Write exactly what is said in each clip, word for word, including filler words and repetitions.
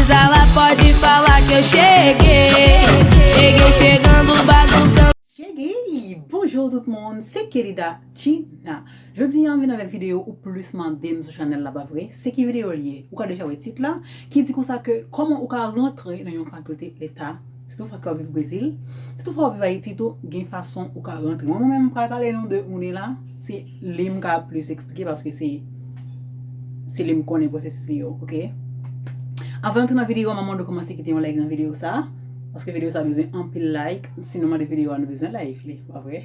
Zala pode falar que eu cheguei. Cheguei chegando, bagunçando. Cheguei! Bonjou tout moun, se Kelida Gina. Jodi a m vin avèk videyo ou plis mande m sou chanèl la, pa vre? Se ki videyo l ye? Ou ka deja wè tit la, ki di konsa ke kòman ou ka rantre nan yon fakilte leta, sitou fwa ke w ap viv Brezil, sitou fwa w ap viv Ayiti tou, gen fason ou ka rantre. Mwen menm, m pral pale nou de une la, se li m ka plis eksplike paske se se li m konnen pwosesis li yo, oke? Anvan antre nan videyo a, m ap mande w kòmanse kite yon like nan videyo sa, paske videyo sa bezwen anpil like. Si nou mande videyo a, nou bezwen like li, pa vre?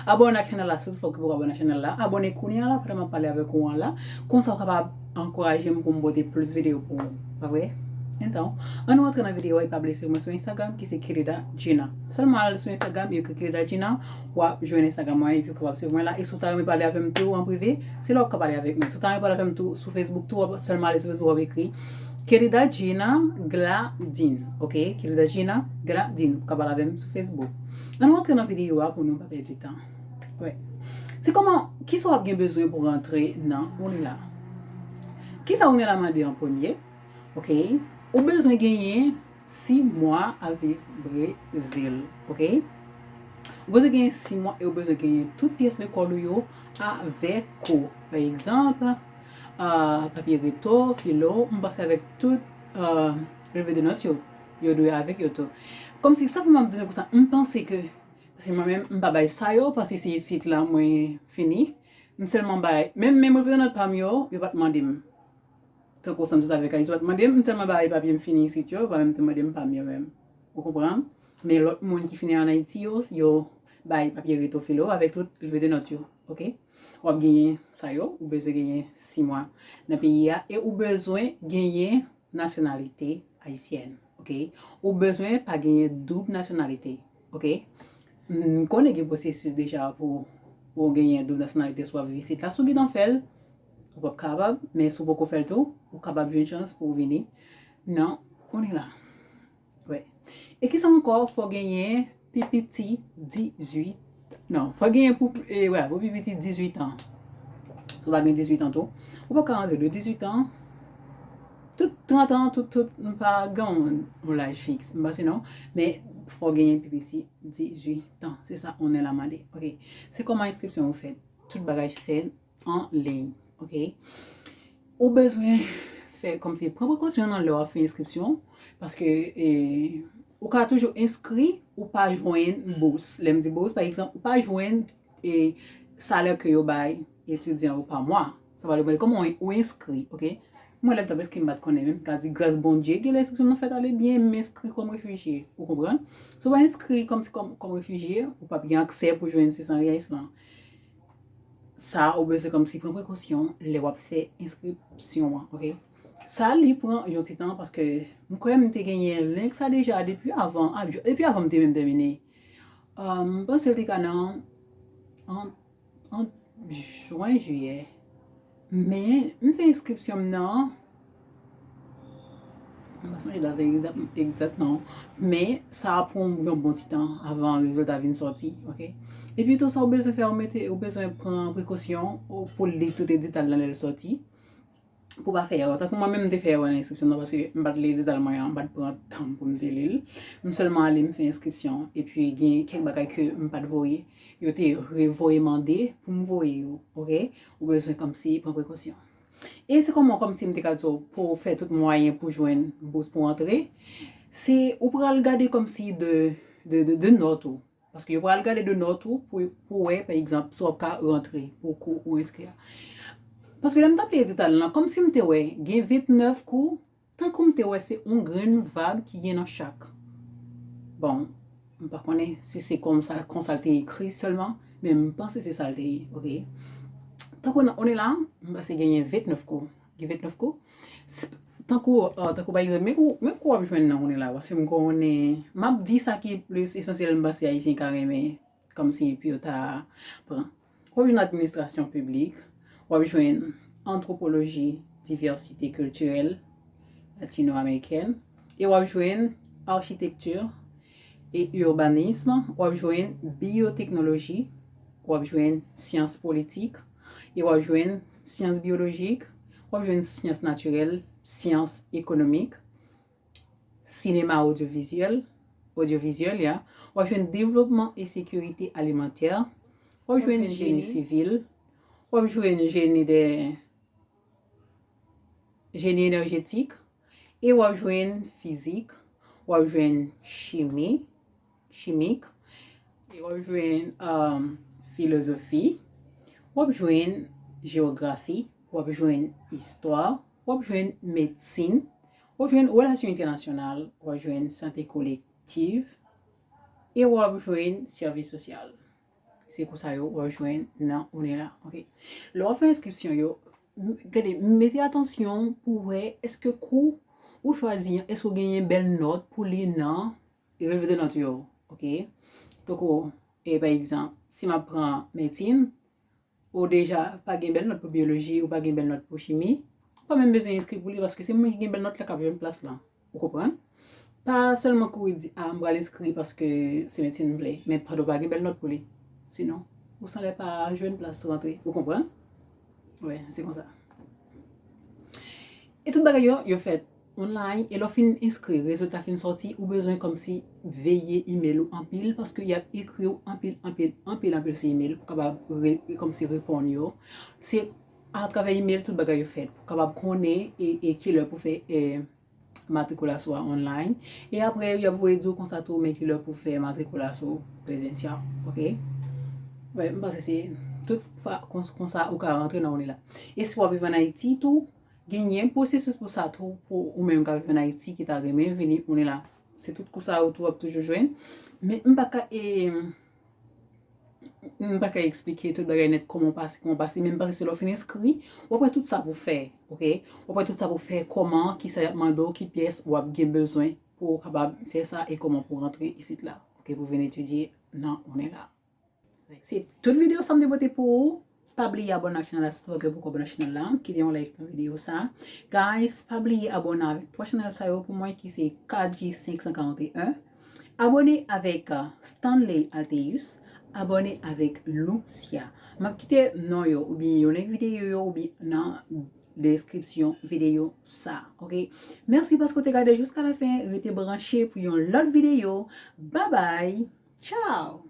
Abòne ak chanèl la, sitou fwa ke w poko abòne ak chanèl la, abòne kounye a la, pandan m ap pale avèk ou an la. Konsa w kapab ankouraje m pou m pote plis videyo pou ou, pa vre? Antan, ann nou antre nan videyo a, e pa bliye swiv mwen sou Instagram ki se Kelida Gina. Sèlman al sou Instagram e ekri Kelida Gina, w ap jwenn Instagram mwen epi w kapab swiv mwen la. E si w ta renmen pale avè m tou an prive, se la w ka pale avèk mwen. Si w ta renmen pale avè m tou sou Facebook tou, w ap sèlman ale sou Facebook, w ap ekri Kelida Gina Gladin, oke? Kelida Gina Gladin, ou ka pale avè m sou Facebook. Ann nou antre nan videyo a pou nou pa pèdi tan. Wè. Se kòman, kisa w ap gen bezwen pou rantre nan une la? Kisa une la mande an premye? Oke? Ou bezwen genyen sis mwa a viv Brezil, oke? Ou bezwen genyen sis mwa e ou bezwen genyen tout pyès lekòl ou yo avèk ou. Pa egzanp, ah, papye reto, filo, m panse avèk tout, ah, relevé de notes yo, yo dwe avèk yo tou. Kòmsi sa fè m ap di nou konsa, m panse ke, paske mwen menm, m pa bay sa yo, paske se isit la mwen fini. M sèlman bay, menm, menm relevé de notes pa m yo, yo pa t mande m. Tankou sa m sot avèk Ayiti, yo pa t mande m, m sèlman bay papye m fini isit yo, yo pa menm te mande m pa m yo menm. Ou konprann? Men lòt moun ki fini ann Ayiti yo, yo bay papye reto filo avèk tout relevé de notes yo, oke? W ap genyen sa yo, ou bezwen genyen sis mwa nan peyi a, e ou bezwen genyen nasyonalite ayisyèn, oke? Ou bezwen pa genyen doub nasyonalite, oke? M konnen gen pwosesis deja pou, pou w genyen doub nasyonalite si w ap viv isit la. Si w gentan fè l, ou p ap kapab, men si w poko fè l tou, ou kapab jwenn chans pou w vini nan une la. Wè. E kisa ankò? Fò w genyen pi piti dizuit, non, fò w genyen pou, e, wè, pou pi piti dizuit an. Si w pa gen dizuit an tou, ou pa ka rantre de dizuit an, tout trant an, tout, tout, m pa gen yon, yon laj fiks, m panse non, men fò w genyen pi piti dizuit an. Se sa une la mande. Oke. Se kòman enskripsyon yo fèt. Tout bagay fèt an liy, oke? Ou bezwen fè kòmsi pran prekosyon nan lè w ap fè enskripsyon, paske, e, ou ka toujou enskri, ou pa jwenn bous. Lè m di bous, pa egzanp, ou pa jwenn, e, salè ke yo bay etidyan yo pa mwa. Sa vle di kòman ou enskri, oke? Mwen, lè m t ap enskri, m pa t konnen menm, m ka di gras Bondye, gen lè enskripsyon nan fèt ale byen, m enskri kòm refijye, ou konprann? Si w pa enskri kòmsi kòm, kòm refijye, ou p ap gen aksè pou jwenn sis san riyais lan. Sa, ou bezwen kòmsi pran prekosyon lè w ap fè enskripsyon an, oke? Sa, li pran yon ti tan paske m kwè m te genyen link sa deja depi avan, a, depi avan m te menm tèmine. Ah, m panse l te ka nan, an, an jen, jiyè. Men, m fè enskripsyon m nan, m pa sonje dat egzat, egzat non. Men, sa ap pran yon bon ti tan avan rezilta vin sòti, oke? Epi tou, sa ou bezwen fè, ou mete, ou bezwen pran prekosyon ou pou li tout detal nan lè l sòti. Pou pa fè erè. Tankou mwen menm, m te fè erè nan enskripsyon nan, paske m pa t li detal mwen an, m pa t pran tan m pou m te li l. M sèlman ale, m fè enskripsyon, epi gen kèk bagay ke m pa t voye, yo te revoye mande pou m voye yo, oke? Ou bezwen kòmsi pran prekosyon. E se kòman, kòmsi m te ka di w, pou w fè tout mwayen pou jwenn bous pou antre, se ou pral gade kòmsi de, de, de, de nòt ou. Paske yo pral gade de nòt ou pou, pou wè, pa egzanp, si w ap ka rantre pou kou ou enskri a. Paske lè m t ap li detal lan, kòmsi m te wè gen vennèf kou, tankou m te wè se yon grenn vag ki gen nan chak. Bon, m pa konnen si se konsa, konsa l te ekri sèlman, men m panse se sa l te ye, oke? Tankou nan une la, m panse genyen vennèf kou. Gen vennèf kou. S-, tankou, ah, tankou pa egzanp, men kou, men kou w ap jwenn nan une la, paske m konnen, m ap di sa ki plis esansyèl, m panse Ayisyen ka renmen, kòmsi pou yo ta pran. W ap jwenn administrasyon piblik, w ap jwenn antwopoloji, divèsite kiltirèl latino-amerikèn, e w ap jwenn achitekti e urbanism, w ap jwenn biyoteknoloji, w ap jwenn syans politik, e w ap jwenn syans byolojik, w ap jwenn syans natirèl, syans ekonomik, sinema odyovizyèl, odyovizyèl, ya. W ap jwenn devlopman e sekirite alimantè. W ap jwenn jeni sivil. W ap jwenn jeni de jeni enèjetik, e w ap jwenn fizik, w ap jwenn chimi, chimik, e w ap jwenn um, filozofi, w ap jwenn jewografi, w ap jwenn istwa, w ap jwenn medsin, w ap jwenn relasyon entènasyonal, w ap jwenn sante kolektiv, e w ap jwenn sèvis sosyal. Se kou sa yo w ap jwenn nan onela. Ok. Lè w ap fè enskripsyon yo, m- gade, mete atansyon pou wè èske kou ou chwazi an, èske w genyen bèl nòt pou li nan relevé de notes yo. Ok. Tankou, e pa egzanp, si m ap pran medsin, ou deja pa gen bèl nòt pou biyoloji, ou pa gen bèl nòt pou chimi, ou pa menm bezwen enskri pou li paske se moun ki gen bèl nòt la k ap jwenn plas lan. Ou konprann? Pa sèlman kouri di, a, m pral enskri paske se medsin m vle, men pandan w pa gen bèl nòt pou li. Sinon, ou sanlè pa jwenn plas rantre. Ou konprann? Wi, se konsa. E tout bagay yo, yo fèt online, e lè w fin enskri, rezilta fin sòti, ou bezwen kòmsi veye email ou anpil, paske y ap ekri w anpil, anpil, anpil, anpil sou email pou kapab re, kòmsi reponn yo. Se atravè email tout bagay yo fèt, pou kapab konnen e, e kilè pou fè e, matrikulasyon an online. E apre, y ap voye di w konsa tou, men kilè pou fè matrikulasyon prezensyèl, ok? Wi, m panse se tout fa, kons, konsa ou ka rantre nan onela. E si w ap viv ann Ayiti tou, genyen pwosesis pou sa tou, pou ou menm k ap viv ann Ayiti ki ta renmen vini onela. Se tout kou sa yo tou w ap toujou jwenn. Men m pa ka, e, m pa ka eksplike tout bagay nèt kòman w pase, kòman w pase, men m panse se lè w fin enskri, w ap wè tout sa pou fè, ok? W ap wè tout sa pou fè, kòman, kisa y ap mande w, ki pyès w ap gen bezwen pou w kapab fè sa e kòman pou w rantre isit la, ok, pou vin etidye nan onela. Se tout videyo sa m te pote pou ou. Pa bliye abòne ak chanèl la si w poko abòne ak chanèl la. Kite yon like nan videyo sa. Guys, pa bliye abòne avèk twa chanèl sa yo pou mwen ki se Kadji senk san karant e en. Abòne avèk uh, Stanley Alteus. Abòne avèk Lucia. M ap kite non yo oubyen yon link videyo yo oubyen nan deskripsyon videyo sa. Ok? Mèsi paske w te gade jiska lafen. Rete branche pou yon lòt videyo. Bye bye. Ciao.